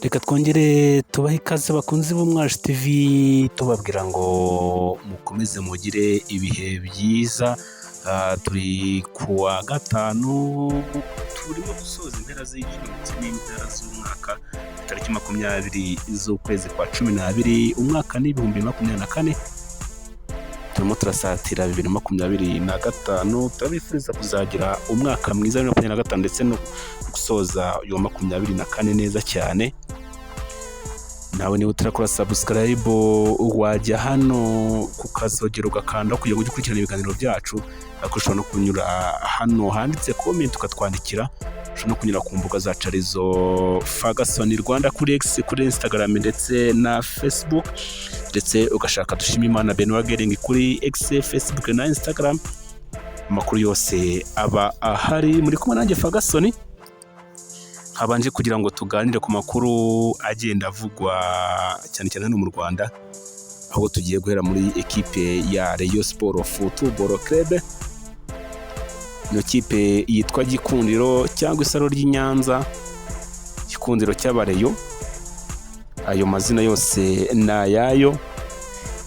Reka twongere tubahe ikaze bakunzi b'Umwaje TV, tubabwira ngo mukomeze mugire ibihe byiza. Turi ku wa gatanu, turimo gusoza impera z'icyumweru ndetse n'impera z'umwaka, tariki 20 z'ukwezi kwa 12, umwaka ni 2024, turimo turasatira 2025. Turabifuriza kuzagira umwaka mwiza wa 2025 ndetse no gusoza uyu wa 24 neza cyane. Nawe niba utarakora subscribe, wajya hano ku kazogero ugakanda kugira ngo ujye ukurikirana ibiganiro byacu, ariko ushobora no kunyura hano handitse comment ukatwandikira. Ushobora no kunyura ku mbuga za Carizo Ferguson Rwanda kuri X, kuri Instagram ndetse na Facebook, ndetse ugashaka Dushimimana Benoit Gering kuri X, Facebook na Instagram. Amakuru yose aba ahari. Muri kumwe nanjye Ferguson, habanje kugira ngo tuganire ku makuru agenda avugwa cyane cyane hano mu Rwanda, aho tugiye guhera muri ekipe ya Rayon Sport Football Club. Iyo kipe yitwa Gikundiro cyangwa Isaro ry'i Nyanza, Gikundiro cy'Abareyo, ayo mazina yose ni ayayo,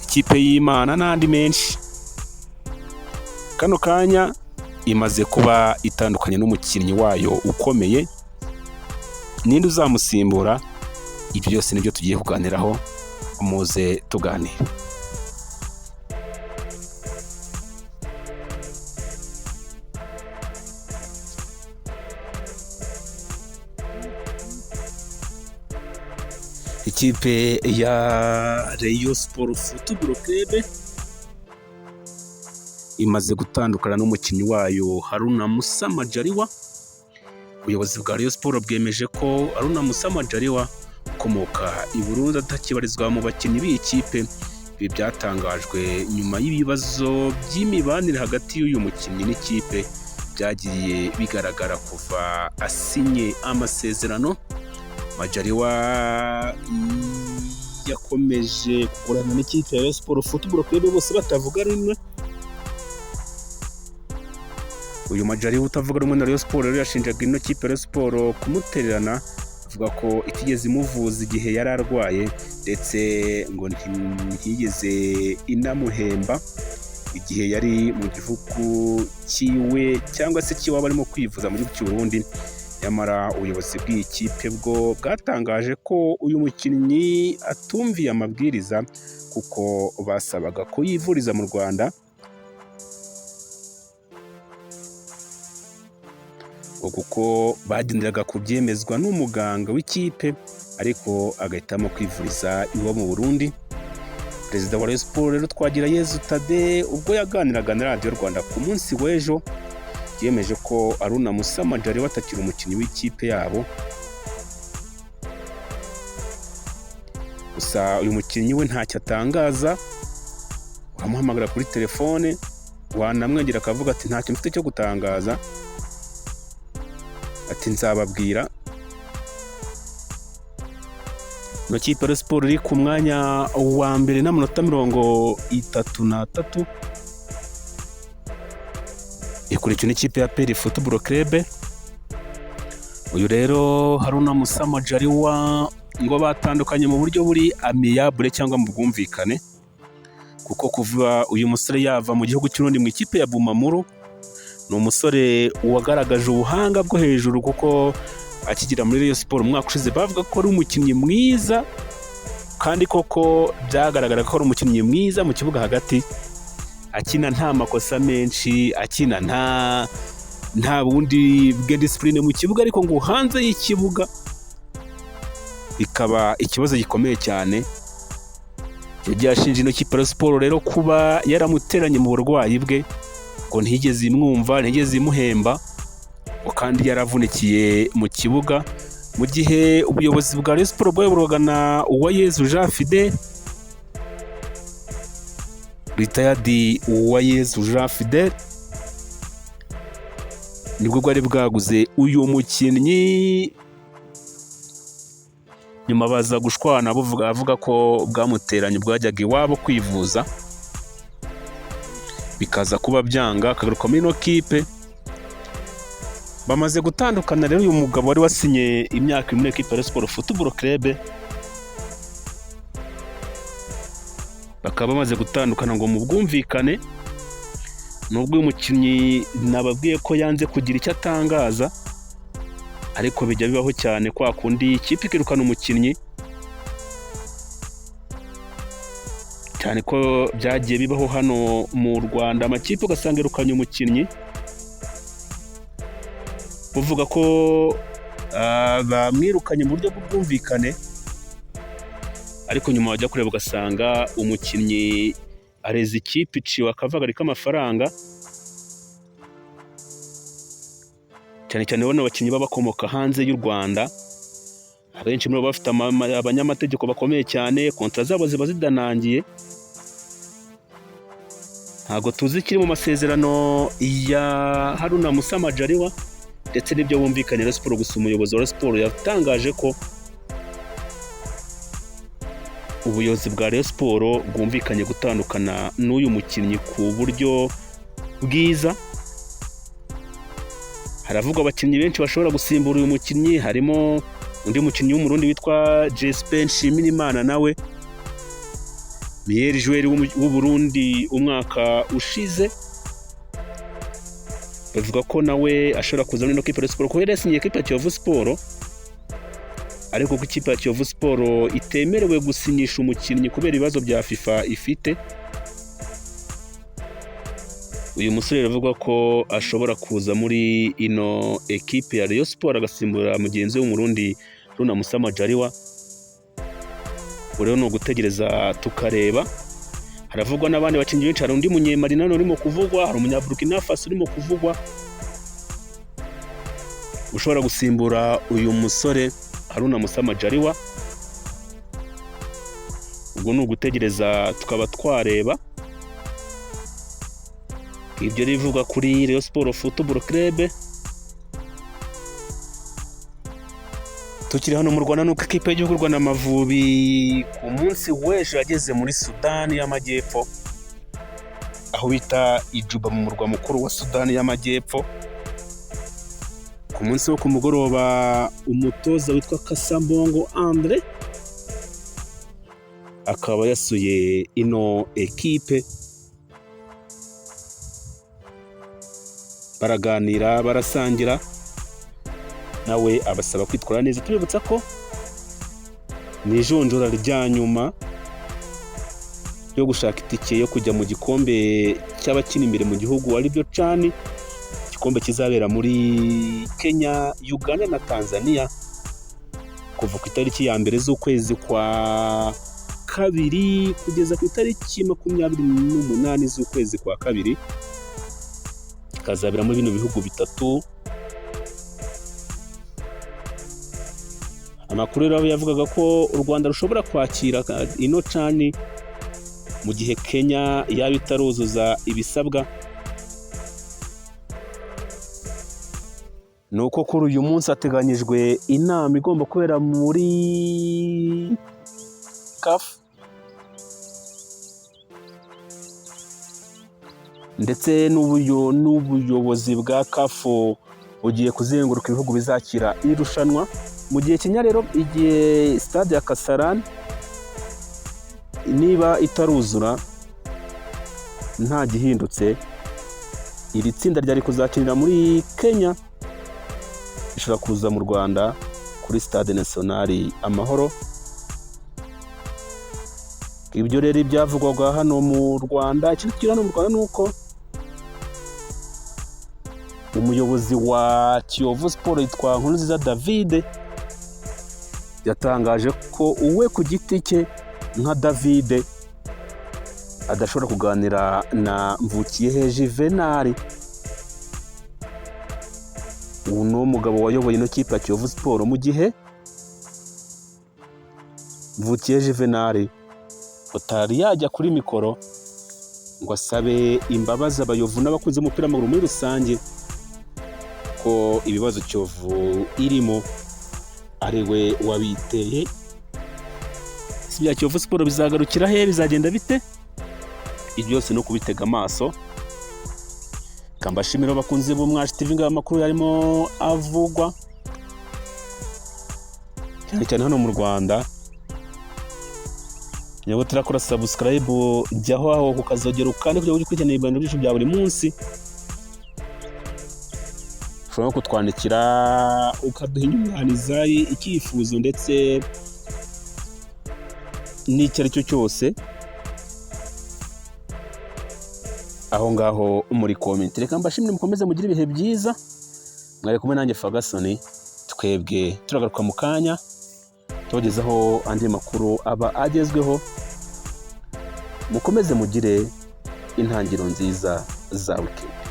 ikipe y'Imana n'andi menshi. Kano kanya imaze kuba itandukanye n'umukinnyi wayo ukomeye. Ninde uzamusimbura? Ibyo byose nibyo tugiye kuganiraho, muze tuganire. Ikipe ya Rayon Sport Football Club imaze gutandukana n'umukinnyi wayo Haruna Musa Majaliwa. Ubuyobozi bwa Rayon Sport bwemeje ko Haruna Musa Majaliwa ukomoka i Burundi atakibarizwa mu bakinnyi b'iyi kipe. Ibi byatangajwe nyuma y'ibibazo by'imibanire hagati y'uyu mukinnyi n'ikipe byagiye bigaragara kuva asinye amasezerano. Majaliwa yakomeje gukorana n'ikipe ya Rayon Sport Football Club bose batavuga rumwe. Uyu Majaliwa utavuga rumwe na Rayon Sport rero yashinjaga ino kipe ya Rayon Sport kumutererana, avuga ko itigeze imuvuza igihe yari arwaye, ndetse ngo ntiyigeze inamuhemba igihe yari mu gihugu cyiwe cyangwa se cy'iwabo arimo kwivuza mu gihugu cy'u Burundi. Nyamara ubuyobozi bw'iyi kipe bwo bwatangaje ko uyu mukinnyi atumviye amabwiriza, kuko basabaga ko yivuriza mu Rwanda, ngo kuko bagenderaga ku byemezwa n'umuganga w'ikipe, ariko agahitamo kwivuriza iwe mu Burundi. Perezida wa Rayon Sport rero Twagirayezu Tade, ubwo yaganiraga na Radiyo Rwanda ku munsi w'ejo, yemeje ko Haruna Musa Majaliwa atakiri umukinnyi w'ikipe yabo. Gusa uyu mukinnyi we ntacyo atangaza, uramuhamagara kuri telefone wanamwegera akavuga ati ntacyo mfite cyo gutangaza, ati nzababwira. Ino kipe ya Sport iri ku mwanya wa mbere n'amanota 33, ikurikiwe n'ikipe ya APR Football Club. Uyu rero Haruna Musa Majaliwa ngo batandukanye mu buryo buri amiable cyangwa mu bwumvikane, kuko kuva uyu musore yava mu gihugu cy'Urundi mu ikipe ya Bumamuru, ni umusore wagaragaje ubuhanga bwo hejuru, kuko akigera muri Rayon Sport umwaka ushize bavuga ko ari umukinnyi mwiza, kandi koko byagaragara ko ari umukinnyi mwiza mu kibuga hagati, akina nta makosa menshi, akina nta bundi bwe discipline mu kibuga, ariko ngo hanze y'ikibuga bikaba ikibazo gikomeye cyane. Yagiye ashinja ino kipe ya Sport rero kuba yaramuteranye mu burwayi bwe, ngo ntiyigeze imwumva, ntiyigeze imuhemba, ngo kandi yaravunikiye mu kibuga. Mu gihe ubuyobozi bwa Rayon Sport bwayoborwaga na Uwayezu Jean Fidele, retired Uwayezu Jean Fidele, nibwo bwari bwaguze uyu mukinnyi, nyuma baza gushwana avuga ko bwamuteranye bwajyaga iwabo kwivuza, bikaza kuba byanga akagaruka muri ino kipe. Bamaze gutandukana rero. Uyu mugabo wari wasinye imyaka 2 muri ekipe ya Rayon Sport Football Club, bakaba bamaze gutandukana ngo mu bwumvikane, nubwo uyu mukinnyi nababwiye ko yanze kugira icyo atangaza, ariko bijya bibaho cyane kwa kundi ikipe ikirukana umukinnyi, cyane ko byagiye bibaho hano mu Rwanda, amakipe ugasanga irukanye umukinnyi uvuga ko bamwirukanye mu buryo bw'ubwumvikane, ariko nyuma wajya kureba ugasanga umukinnyi areza ikipe iciwe akavagari k'amafaranga, cyane cyane bano bakinnyi baba bakomoka hanze y'u Rwanda, abenshi muri bo bafite abanyamategeko bakomeye cyane, kontra zabo ziba zidanangiye. Ntabwo tuzi ikiri mu masezerano ya Haruna Musa Majaliwa ndetse n'ibyo bumvikanye na Siporo, gusa umuyobozi wa Siporo yatangaje ko ubuyobozi bwa Rayon Sport bwumvikanye gutandukana n'uyu mukinnyi ku buryo bwiza. Haravugwa abakinnyi benshi bashobora gusimbura uyu mukinnyi, harimo undi mukinnyi w'Umurundi witwa Jesper Nshimirimana, nawe Mier Joueur w'Uburundi umwaka ushize, bavuga ko nawe ashobora kuza muri ino kipe ya Rayon Sport kuko yari yasinyiye ekipe ya Kiyovu Sport, ariko ko ikipe ya Kiyovu Sport itemerewe gusinyisha umukinnyi kubera ibibazo bya FIFA ifite. Uyu musore biravuga ko ashobora kuza muri ino ekipe ya Rayon Sport agasimbura mugenzi we w'Umurundi Haruna Musa Majaliwa. Ubu rero ni ugutegereza tukareba. Haravugwa n'abandi bakinnyi benshi, hari undi munyemali nanone urimo kuvugwa, hari umunyaburukina Faso urimo kuvugwa ushobora gusimbura uyu musore Haruna Musa Majaliwa. Ubwo ni ugutegereza tukaba twareba. Ibyo rivugwa kuri Rayon Sport Football Club. Tukiri hano mu Rwanda, nuko ikipe y'igihugu Rwanda Amavubi ku munsi w'ejo yageze muri Sudani y'Amajyepfo, aho bita Ijuba mu murwa mukuru wa Sudani y'Amajyepfo. Ku munsi wo ku mugoroba, umutoza witwa Kasambongo Andre akaba yasuye ino ekipe, baraganira, barasangira, nawe abasaba kwitwara neza. Tubibutsa ko ni ijonjora rya nyuma ryo gushaka itike yo kujya mu gikombe cy'abakina imbere mu gihugu, aribyo CHAN, igikombe kizabera muri Kenya, Uganda na Tanzania kuva ku itariki ya 1 z'ukwezi kwa kabiri kugeza ku itariki 28 z'ukwezi kwa kabiri, kikazabera muri bino bihugu bitatu. Amakuru rero yavugaga ko u Rwanda rushobora kwakira ino CHAN mu gihe Kenya yaba itaruzuza ibisabwa. Ni uko kuri uyu munsi hateganyijwe inama igomba kubera muri CAF ndetse n'ubuyobozi bwa CAF bugiye kuzenguruka ibihugu bizakira irushanwa. Mu gihe Kenya rero, igihe stade ya Kasarani niba itaruzura nta gihindutse, iri tsinda ryari kuzakinira muri Kenya rishobora kuza mu Rwanda kuri stade Nationale Amahoro. Ibyo rero ibyavugwaga hano mu Rwanda. Ikindi kiri hano mu Rwanda ni uko umuyobozi wa Kiyovu Sport yitwa Nkurunziza David yatangaje ko uwe ku giti cye nka David adashobora kuganira na Mvukiyehe Juvenal. Uyu ni umugabo wayoboye ino kipe ya Kiyovu Sport, mu gihe Mvukiyehe Juvenal utari yajya kuri mikoro ngo asabe imbabazi abayovu n'abakunzi b'umupira w'amaguru muri rusange ko ibibazo Kiyovu irimo ari we wabiteye. Si bya Kiyovu Sport bizagarukira he, bizagenda bite? Ibyo byose no kubitega amaso. Reka mbashimire abakunzi b'Umwashi TV. Ngaho amakuru yarimo avugwa cyane cyane hano mu Rwanda. Niba utarakora subscribe, jyaho aho kukazogera ukande kugira ngo ujye ukurikirana ibiganiro byacu bya buri munsi. Ushobora no kutwandikira ukaduha inyunganizi, icyifuzo ndetse n'icyo ari cyo cyose aho ngaho muri comment. Reka mbashimire, mukomeze mugire ibihe byiza. Mwari kumwe nanjye Ferguson. Twebwe turagaruka mu kanya tubagezaho andi makuru aba agezweho. Mukomeze mugire intangiriro nziza za weekend.